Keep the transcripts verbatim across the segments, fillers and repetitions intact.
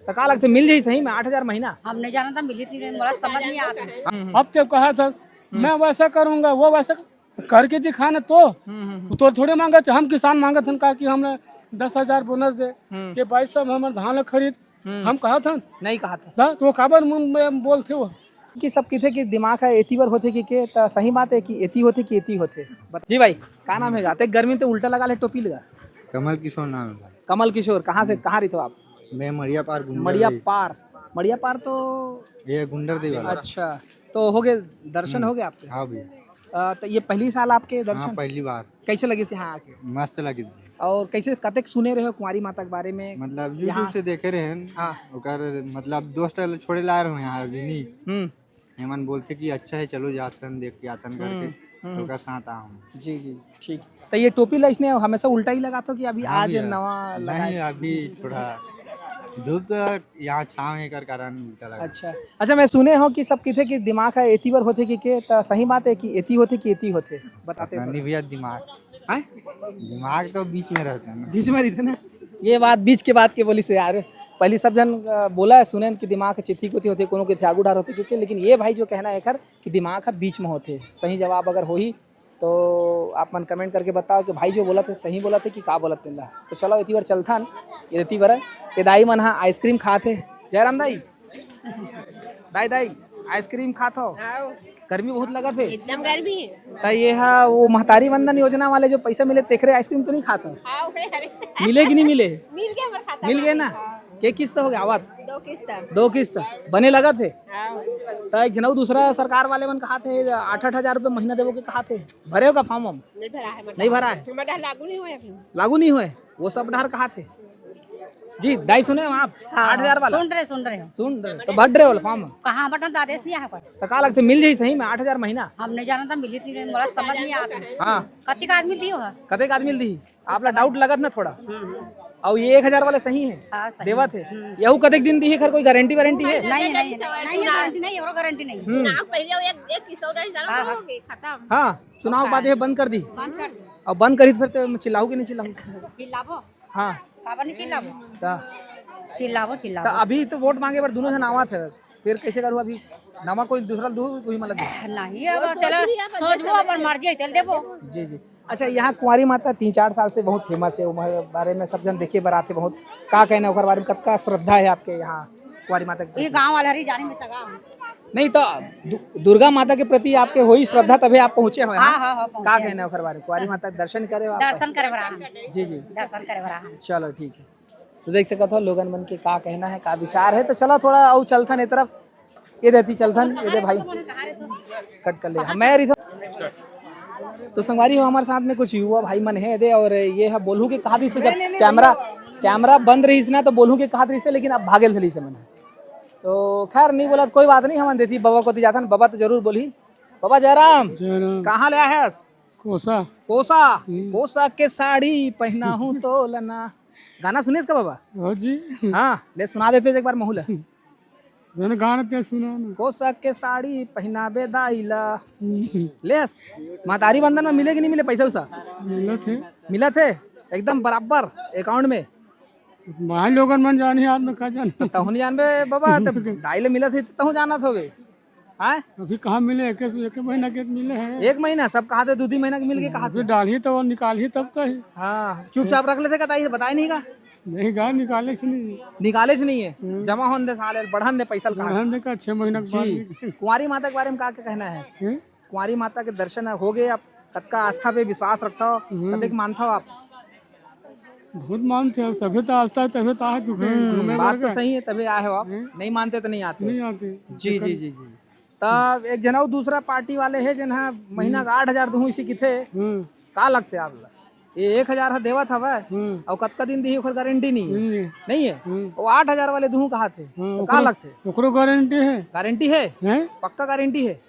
तो का लगथे, मिल जाही सही में आठ हजार महीना? हम नहीं जानता, मिली नहीं, मोला समझ नहीं आता। हम्म, हम्म। अब तो कहा था, हम्म। मैं वैसा करूंगा, वो वैसा कर-, करके दिखाना तो। हम्म, हम्म, हम्म। वो तो थोड़े मांगत, हम किसान मांगत हन का कि हमला दस हजार बोनस दे, हम्म। के बाईस सौ में हमर धान ला खरीद, हम्म। हम कहा था। नहीं कहा था। हाँ, तो काबर मुंह में बोलते हो? कि सब किथे कि दिमाग है एती बर होथे कि के, त सही बात है कि एती होथे कि एती होथे? बत-, जी भाई, का नाम है? जाते गर्मी तो उल्टा लगा ले, टोपी लगा। कमल किशोर नाम है भाई। कमल किशोर, कहाँ से, हम्म। कहाँ रहिथो आप? मैं मड़िया पार गुंडर मड़िया देवी। पार, मड़िया पार तो ये गुंडर देवी वाला। अच्छा, तो हो गए दर्शन हम्म। हो गए आपके? हाँ भैया। अ, तो ये पहली साल आपके हाँ, दर्शन? पहली बार। कैसे लगिस यहाँ आके? मस्त लगिस। और कैसे, कतेक सुने रहे हो कुंवारी माता के बारे में? मतलब YouTube यहाँ से देखे रहे हैं। हाँ। ओकर मतलब दोस्त ल छोड़े ला रहे हो यहाँ अर्जुनी। हम्म। एमन बोलथे कि अच्छा है, चलो जातन, देख के आतन हम्म, करके, हम्म। तो ओकर साथ आए हन। जी, जी, ठीक। तो ये टोपी ला इसने हमेशा उल्टा ही लगाथो कि अभी हाँ आज भैया। नवा लगा नहीं, है? अभी थोड़ा धूप तो यहाँ छाँव है, एकर कारण उल्टा लगा। अच्छा, अच्छा, मैं सुने हो कि सब किथे कि दिमाग है एती बर होथे कि के, त सही बात है कि एती होथे कि एती होथे? बताते पता थोड़ा। नहीं भैया, दिमाग हैं? दिमाग तो बीच में रहता है ना। बीच में रहिथे ना। ये बात बीच के बात के बोलिस यार। पहली सब जन, अ, बोला है, सुने कि दिमाग के चित्ती कोती होथे, कोनो के आगू डार होथे, क्योंकि, लेकिन ये भाई जो कहना है एकर कि दिमाग ह बीच में होथे। सही जवाब अगर होही तो आप मन comment करके बताओ कि भाई जो बोलथे सही बोलथे कि का बोलथे तेला। तो चलो एती बर चलथन, एती बर ये दाई मन ह ice cream खात हे। जयराम दाई, दाई, दाई, ice cream खात हो? आओ। गर्मी बहुत लगत हे। एकदम गर्मी है। त ये हा वो महतारी वंदन योजना वाले जो पैसा मिले, तेखरे ice cream तो नहीं खात हो? आओ, अरे, अरे। मिले कि नहीं मिले? मिल गए हमारे खाता मिल में। गए ना? हाँ। के किस्त हो गया आवत? दो किस्त। दो किस्त। बने लगत हे? हाँ। त एक झन अउ दूसरा सरकार वाले मन कहात हे, आठ आठ हजार रुपये महीना देबो के कहात हे। भरे हो का form वार्म? नहीं भरा है, मतलब। नहीं भरा है? हमारे यहाँ लागू नहीं हुआ है अभी। लागू नहीं हुआ है? वो सब डहर कहात हे। जी, दाई सुने हो आप? हाँ, आठ हजार वाला? सुन रहे, सुन रहे हो। सुन रहे, तो भर रहे हो form? कहाँ बटन तो आदेश नहीं आया पर। तो का लगथे, मिल जाही सही में आठ हजार महीना? हम नहीं जानता, मिली नहीं, मोला समझ नहीं आता। हाँ। कतेक आदमी दियो है? कतेक आदमी दिही? आप ला doubt लगत ना थोड़ा? हम्म। और ये एक हजार वाले सही है? हाँ, सही देवत है। है। हम्म। यहू कतेक दिन दिही, एकर कोई guarantee वारंटी है? नहीं, नहीं, नहीं, नहीं, guarantee नहीं, एकर guarantee नहीं। हम्म। ना, पहले वो एक, एक किस्सा उठाई, जाना हाँ, हाँ। हो गई, खत्म। हाँ, चुनाव के बाद ये बंद कर दी। बंद कर दी। अब बंद करी तो फिर तो चिल्लाहू कि नहीं चिल्लाहू? चिल्लाबो। हाँ। काबर नहीं चिल्लाबो? का? चिल्लाबो, तो चिल्लाबो। अभी तो वोट मांगे बर दोनों झन आवत है, फिर कैसे करूँ अभी? नवा कोई दूसरा दू, कोई मतलब नहीं, अब चलो, सोचबो, अपन मर्जी है, चल देबो। जी, जी। अच्छा, यहाँ कुंवारी माता तीन चार साल से बहुत famous है, ओकर बारे में सब जन देखे बर आथे बहुत। का कहना है ओकर बारे में, कतका श्रद्धा है आपके यहाँ कुंवारी माता के ये प्रति? गाँव वाला हरी जाने में सगा हम। नहीं तो दु-, दुर्गा माता के प्रति आपके होही श्रद्धा, तभी आप पहुँचे हो यहाँ। हाँ, हाँ, हाँ, पहुँचे का हैं। कहना है ओकर बारे में? कुंवारी माता के दर्शन करे हो आप? दर्शन करे बर आए हैं। जी, जी। दर्शन करे बर आए हैं। चलो, ठीक है। तो देख सकत हो लोगन मन के का कहना है, का विचार है। तो चलो थोड़ा अउ चलथन ए तरफ, ये देती चलथन, ये दे भाई, कट कर ले, मैं रही। तो संगवारी हो, हमारे साथ में कुछ युवा भाई मन है ये दे, और ये है बोलहू के कहा दिसे, जब कैमरा, कैमरा बंद रहिस ना तो बोलहू के कहा दिसे, लेकिन अब भागेल थली से मन है। तो खैर नहीं बोला तो कोई बात नहीं, हमन देती बबा कोती जाथन, बबा तो जरूर बोलही। बबा जयराम, जयराम। कहाँ ले आए हस? कोसा। कोसा, हम्म। कोसा के साड़ी पहना हूँ तो लना। गाना सुनेस का बबा? हाँ जी। हाँ, ले सुना देते एक बार महू ला। जने गाना ते सुना ना। कोसा के साड़ी पहनाबे दाई ला। हम्म। लेस, महतारी वंदन में मिले कि नहीं मिले पैसा उसा? मिलत है। मिलत है, एकदम बराबर account में। भाई लोगन मन जानी, आप में का जानी। तो तहू नहीं जानबे बबा, तब दाई ले मिलत है तो तहू जानत होबे। हाँ? अभी कहाँ मिले? एक, एक महीना के मिले हैं। एक महीना? सब कहा थे दो तीन महीना के मिल के कहा अभी थे। डालही तो निकालही तब तो ही। हाँ, चुपचाप रख लेते का ताई, बताए नहीं का? नहीं गा, निकाले से नहीं। निकाले से नहीं है? हम्म। जमा होन दे साले, बढ़न दे पैसा कहा। बढ़न दे का छह महीना के बाद जी। निकाल। कुंवारी माता के बारे में का, का कहना है? हम्म? कुंवारी माता के दर्शन हो गए, आप कतका आस्था पे विश्वास रखता हो, हम्म। कतेक मानता हो आप? बहुत मानते हो, सभे तो आस्था है, तभे तो आए तू कहीं हम्म, घूमे बात तो लगे। सही है, तभी आए हो आप। हम्म। नहीं मानते तो नहीं आते। नहीं आते। जी, जी, जी, जी। तब एक झन अउ दूसरा पार्टी वाले हे, जेन ह महीना हम्म। का आठ हजार दुहूँ इसे किथे, हम्म। का लगथे आप ला? ये एक हजार ह देवत हवय, हम्म। अउ कतका दिन दिही, ओकर गारंटी नहीं है। नहीं है। नहीं है? हम्म। वो आठ हजार वाले दुहूँ कहाथे, हम्म, तो का ओकरो, लगथे? ओकरो गारंटी है। गारंटी है? हैं? पक्का गारंटी है?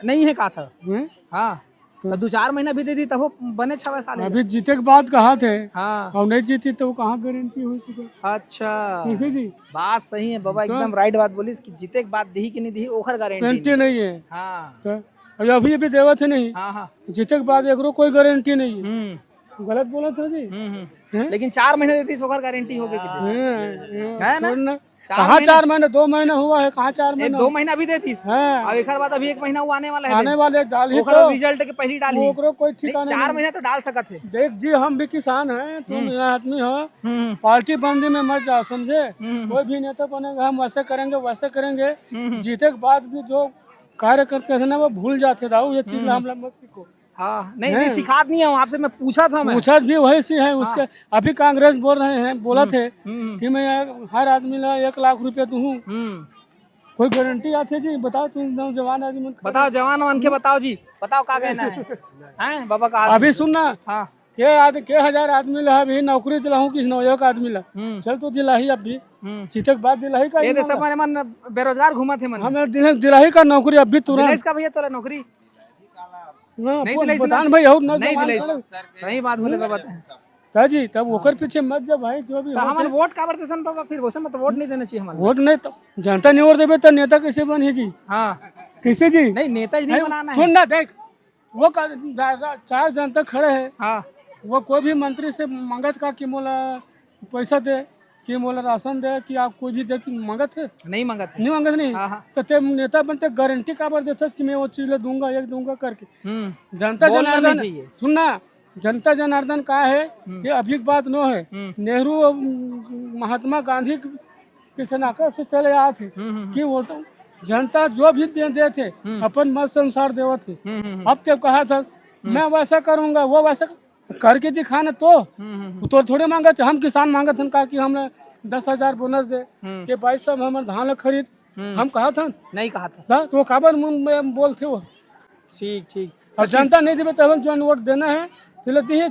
नहीं है कहाथा। हैं? हाँ। तो तो दू चार महीना भी दे दी, तभो बने छवे साले। अभी जीते के बाद कहाथे। हाँ। अउ नहीं जीती तो कहाँ गारंटी हो सके? अच्छा। कैसे जी? बात सही है बाबा, तो एकदम right बात बोलिस कि जीते के बाद दिही कि नहीं दिही, ओखर गारंटी गारंटी नहीं। नहीं है। हाँ। तो अभी, अभी, अभी देवत है नहीं। हाँ, हाँ। जीते के बाद एकरो कोई गारंटी नहीं है। हम्म। गलत बोला था जी? हम्म, हम्म। हैं? लेकिन चार महीना देती, ओखर गारंटी हो गई कि हाँ। हैं, हैं, है ना? छोड़ ना। चार कहाँ महीना? चार महीने, दो महीने हुआ है, कहाँ चार ए, महीने? दो महीना अभी दे दिस। हाँ। अब एकर बाद अभी एक महीना वो आने वाला है आने दे। वाले एक डाल ही ओकरो तो। रिजल्ट के पहली डाल नहीं, ही। ओकरो कोई नहीं, ठिकाना चार नहीं। महीना तो डाल सकत है। देख जी, हम भी किसान हैं, तुम हम्म। यहाँ आदमी हो, हम्म। पार्टी बंदी में मत जाओ, समझे? हम्म। कोई भी नेता बनेगा, हम वैसे करेंगे, वैसे करेंगे। हम्म। जीते के बाद भी जो कार्यकर्ता है ना, वो भूल जाते दाऊ, ये चीज हम्म। हम लोग मत सीखो। हाँ, नहीं, नहीं, हैं? सिखात नहीं है, आपसे मैं पूछा था मैं। पूछा भी वही सी है, हाँ। उसके अभी कांग्रेस बोल रहे हैं, बोला हम्म, थे हम्म, हम्म। कि मैं हर आदमी ला एक लाख रुपया दूँ। हम्म। कोई गारंटी आथे जी? बताओ तुम नौजवान आदमी मन। बताओ, जवान मन के बताओ जी, बताओ का कहना है? हैं, बाबा का अभी सुन ना, हाँ। के आद-, के हजार आदमी ला अभी नौकरी दिलाहूँ किस नौजवान आदमी ला? हम्म। चल तो दिलाही अब भी। हम्म। जीते के बाद दिलाही का ये ही तो सब मामला। मन, मन बेरोजगार घूमत हे मन। हम दिल-, दिलाही का नौकरी अब भी तुरंत। दिलाइस का भैया तोला नौकरी? हाँ, नहीं बोल, दिलाइस ना? बतान भाई, और नहीं नौजवान दिलाइस। खड़े। सही बात बोले बाबा। ता जी, तब ओकर पीछे मत जा भाई, जो भी तो होत हमन है। वोट काबर देथन बाबा? फिर वैसे मत वोट नहीं देना चाहिए हमन। वोट नहीं तो जनता नहीं वोट देबे तो नेता कैसे बनही जी? हाँ। कैसे जी? नहीं, नेता ही नहीं नहीं, बनाना है। सुन ना, देख, वो का, जा-, जा-, चार जनता खड़े है। हाँ। वो कोई भी मंत्री से मांगत का कि मोला पैसा दे, कि मोला राशन दे, कि आप कोई भी दे, कि मांगत है? नहीं मांगत है। नहीं मांगत नहीं। हाँ, हाँ। तो ते नेता बनते गारंटी काबर देथस कि मैं वो चीज ला दूंगा, एक दूंगा करके? हम्म। जनता बोलना नहीं जनार्दन, चाहिए। सुनना, जनता जनार्दन का है, हम्म। ये अभी की बात नो है। हम्म। नेहरू और महात्मा गांधी के सनाकर से चले आत हे हम्म, हम्म, हम्म। कि वो तो जनता जो भी दे देत हे, हम्म। अपन मत संसार देवत हे। हम्म, हम्म, हम्म। अब ते कहा था, हम्म। मैं वैसा करूंगा, वो वैसा कर-, करके दिखा ना तो। हम्म, हम्म, हम्म। वो तो थोड़े मांगत हे, हम किसान मांगत हन का कि हम दस हजार बोनस दे, हम्म। के बाईस सौ में हमर धान ला खरीद, हम्म। हम कहा था? नहीं कहा था। हाँ, तो वो काबर मुंह में बोलथे वो? ठीक, ठीक। और जनता नहीं देवे, तब हम जोन वोट देना है, तेला दिए,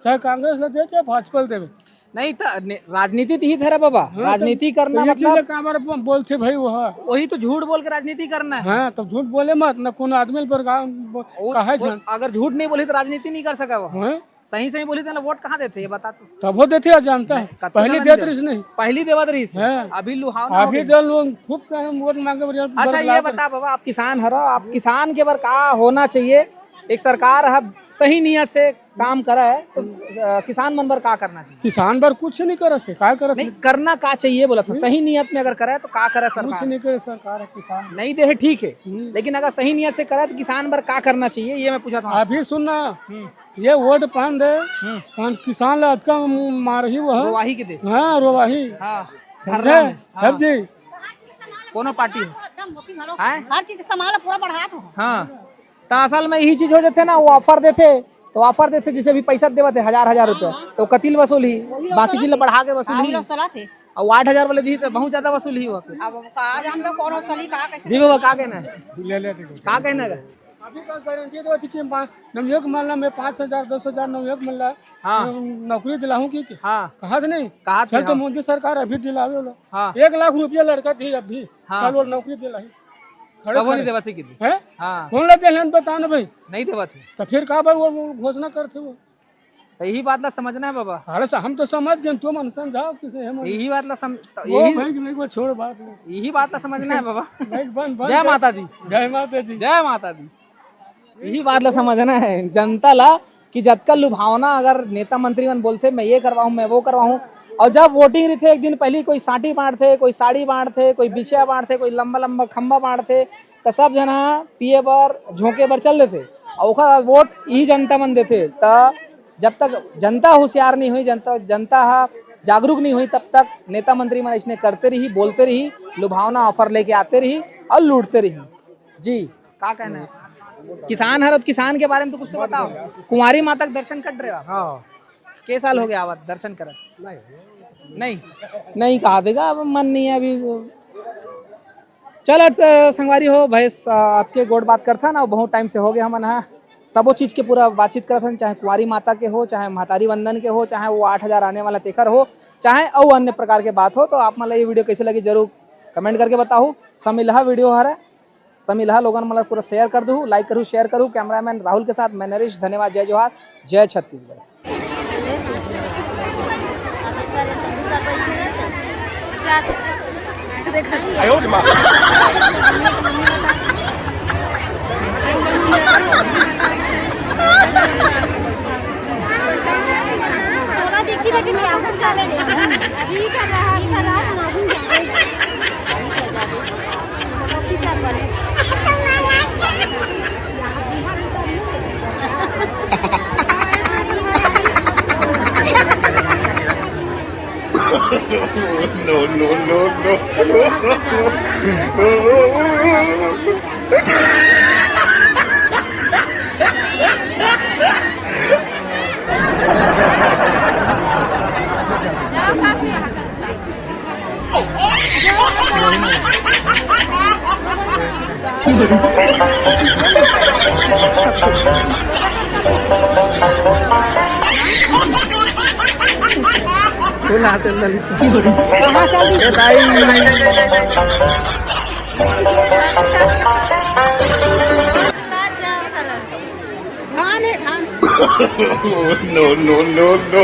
चाहे कांग्रेस ला दे, चाहे भाजपा ला देवे। नहीं, त ने-, राजनीति तो ही धरा बाबा। हाँ, राजनीति तो करना ये चीज मतलब है, काबर ब-, बोलथे भाई वो, हाँ। वही तो झूठ बोल के राजनीति करना है। हाँ, तो झूठ बोले मत, ना कोनो आदमी पर गा-, ब-, वो, कहे वो झन। अगर झूठ नहीं बोली तो राजनीति नहीं कर सका वो। हाँ। सही, सही बोली तो ना वोट कहाँ देथे, ये बता तू। तब वो देथे, आज जानता है। कतको पहली जगह देत नहीं रहिस नहीं। पहली देवत रहिस। हाँ। अभी लुहावना हो अभी गई। तो लोग खूब कहे, वोट मांगे बर-, अच्छा, ये बरगलावत बता बाबा, आप किसान हरो, आप किसान के बर का होना चाहिए? एक सरकार ह सही नियत से काम करे, तो, अ, किसान मन बर का करना चाहिए? किसान बर कुछ नहीं करत हे, का करत नहीं, हे? करना का चाहिए बोला था, हम्म। सही नियत में अगर करे तो का करे कुछ सरकार? नहीं करे सरकार, किसान। नहीं दे है, ठीक है, हम्म। लेकिन अगर सही नियत से करे तो किसान बर का करना चाहिए, ये मैं पूछा था। अभी सुन ना, हम्म। ये वोट पान दे, हम्म। पान किसान ला अतका मारही वो है। रोवाही के दे। हाँ, रोवाही। हाँ, समझे? धरना में, हाँ। तब जी। कोनो पार्टी हो? हैं? हर चीज सामान ला पूरा बढ़ात हो। हाँ। त असल में यही चीज हो जाथे ना, वो ऑफर देथे, तो ऑफर देथे, जैसे अभी पैसा देवत हे हजार, हजार रुपया, तो कतिल वसूल ही, बाकी चीज ला बढ़ा के वसूल ही। वही लोग चलाथे। और आठ हजार वाले दी तो बहुत ज्यादा वसूल ही हुआ फिर। अब का जानबे कौन वसूली, का कैसे जी बाबा, का कहना है? ले ले, ठीक है। का कहना है? अभी का गारंटी तो थी कि पा-, नवयुवक मन ला मैं पाँच हजार, दस हजार नवयुवक मन ला, हाँ। अम, नौकरी दिलाहूँ कि, कि? हाँ। कहा था नहीं? कहा था, चल तो हाँ। मोदी सरकार अभी दिलावे वाला। हाँ। एक लाख रुपया लड़का दी अभी। हाँ। चल वो नौकरी दिलाही। खड़े तब वो खड़े। नहीं देवत है कि दी। हैं? हाँ। कौन ला देहन बता ना भाई? नहीं देवत है। तो फिर का बार वो, वो घोषणा करथे वो? तो यही बात ला समझना है बाबा। अरे सा-, हम तो समझ गए, तुम मन समझाओ किसे है मन। यही बात ला सम-, तो वो यही भाई कि नहीं, वो छोड़ बात नहीं। यही बात ला समझना है बाबा। भाई बन, बन जय जय, माता दी। जय माता जी। जय माता दी। यही बात ला समझना है जनता ला कि जतका लुभावना अगर नेता मंत्री मन बोलथे, मैं ये करवाहूँ, मैं वो करवाहूँ, और जब वोटिंग रहिथे, एक दिन पहली कोई सांटी बांटथे, कोई साड़ी बांटथे, कोई बिछिया बांटथे, कोई लंबा लंबा खंबा बांटथे, त सब झन ह पिए बर, झोंके बर चल देथे, और ओखर बाद वोट इही जनता मन देथे। त जब तक जनता होशियार नहीं होही, जनता, जनता ह जागरूक नहीं होही, तब तक नेता मंत्री मन अइसने करते रही, बोलते रही, लुभावना ऑफर लेके आते रही और लूटते रही। जी, का कहना है? किसान हर, किसान के बारे में तो कुछ तो बताओ। कुंवारी माता के दर्शन कर रहे हो आप? हाँ। के साल हो गया आवत दर्शन करत? नहीं। नहीं? नहीं कहा देगा, अब मन नहीं है अभी। चल, अ, संगवारी हो, भाई, अ, आपके गोठ बात करथन, अउ बहुत टाइम से हो गया हमन ह सबो चीज के पूरा बातचीत करथन, चाहे कुंवारी माता के हो, चाहे महतारी वंदन के हो, चाहे वो आठ हजार आने वाला तेखर हो, चाहे अउ अन्य प्रकार के बात हो। तो आप मन ला ये वीडियो कैसे लगी, जरूर कमेंट करके बताहू। समिलहा वीडियो हरे, समिलहा लोगन मन ला पूरा शेयर कर दू, लाइक करू, शेयर करू। कैमरामैन राहुल के साथ मैं नरेश, धन्यवाद, जय जोहार, जय छत्तीसगढ़। चल, आ, चल, चल। कहाँ चल? ए, दाई। धान है, धान। No, no, no, no।